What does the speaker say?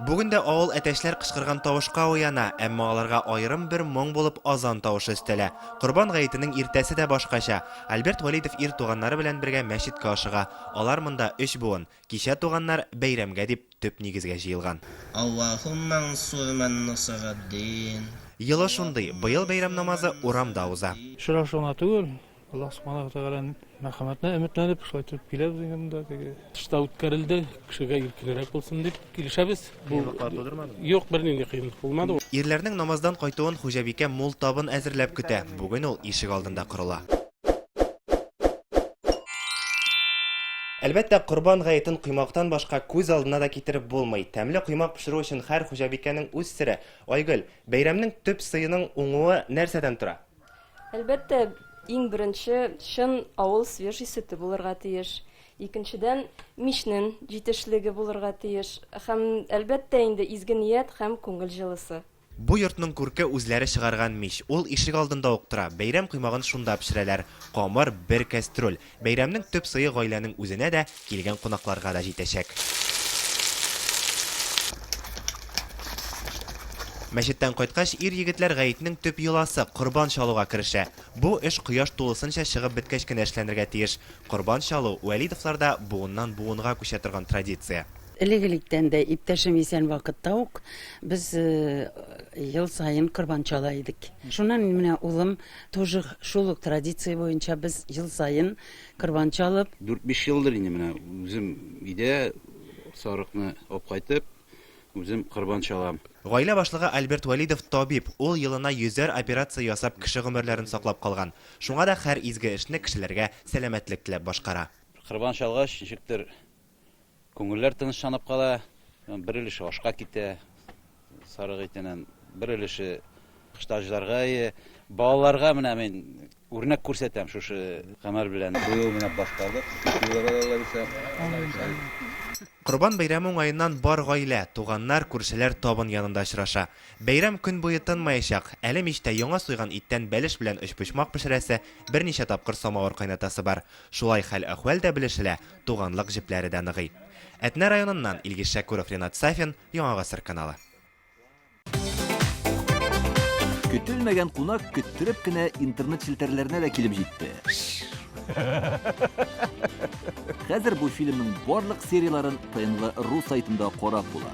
Бүген дә авыл әтәчләр кычкырган тавышка уяна, әмма аларга аерым бер моң булып азан тавышы өстәлә. Корбан гаетенең иртәсе дә башкача. Альберт Вәлидов ир туганнары белән бергә мәчеткә ашыга. Алар монда өч буын. Кичә туганнар бәйрәмгә дип төп нигезгә җыелган. Аллаһумма нсур мән насарад-дин. Елы шундый, быел бәйрәм намазы урамда уза. Очрашу гына түгел, Аллаһ Субханаһу ва Тәгаләнең мәрхәмәтенә өметләнеп, шулай итеп киләбез инде монда. Теге тышта үткәрелде, кешегә иркенрәк булсын дип килешәбез. Кыенлыклар тудырмадымы? Юк, бернинди кыенлык булмады. Ирләрнең намаздан кайтуын хуҗабикә мул табын әзерләп көтә. Бүген ул ишек алдында корыла. Әлбәттә, Корбан гаетен коймактан башка күз алдына да китереп булмый. Тәмле коймак пешерү өчен һәр хуҗабикәнең үз сере. Айгөл, бәйрәмнең төп сыеның уңуы нәрсәдән тора? Әлбәттә, иң беренче чын авыл свежий сөте булырга тиеш. Икенчедән, мичнен җитешлеге булырга тиеш. Һәм, әлбәттә инде, изге ният һәм күңел җылысы. Бу йортның күрке үзләре чыгарган мич. Ул ишек алдында ук тора. Бәйрәм коймагын шунда пешерәләр. Камыр, бер кәстрүл. Бәйрәмнең төп сые гаиләнең үзенә дә, килгән кунакларга да җитәчәк. Мәчеттән кайткач, ир-егетләр гаетнең төп йоласы, корбан чалуга керешә. Бу эш кояш тулысынча чыгып беткәч кенә эшләнергә тиеш. Корбан чалу, Вәлидовларда буыннан-буынга күчә торган традиция. Элек-электән дә, иптәшем исән вакытта ук, без ел саен корбан чала идек. Шуннан менә улым тоже шул ук традиция буенча без ел саен корбан чалып. Дүрт-биш елдыр инде менә үзем өйдә сарыкны алып кайтып, үзем корбан чалам. Гаилә башлыгы Альберт Вәлидов табиб, ул елына йөзәр операция ясап кеше гомерләрен саклап калган. Шуңа да һәр изге эшне кешеләргә сәламәтлек теләп башкара. Корбан чалгач, ничектер Күңелләр тынычланып кала. Бер өлеше ашка китә, сарык итеннән, бер өлеше мохтаҗларга. Балаларга менә мин үрнәк күрсәтәм шушы гамәл белән. Быел менә башкардык, икенче елга да Алла бирсә. Корбан бәйрәме уңаеннан бар гаилә, туганнар, күршеләр табын янында очраша. Бәйрәм көн буе тынмаячак. Әле мичтә яңа суйган иттән бәлеш белән өчпочмак пешерәсе, берничә тапкыр самавыр кайнатасы бар. Шулай хәл-әхвәл дә белешелә, туганлык җепләре дә ныгый. Әтнә районыннан Илгиз Шәкүров, Ренат Сафин, Яңа Гасыр каналы. Көтелмәгән кунак көттереп кенә интернет челтәрләренә дә килеп җитте. Хәзер бу фильмның барлык серияләрен ТНВ.ру сайтында карап була.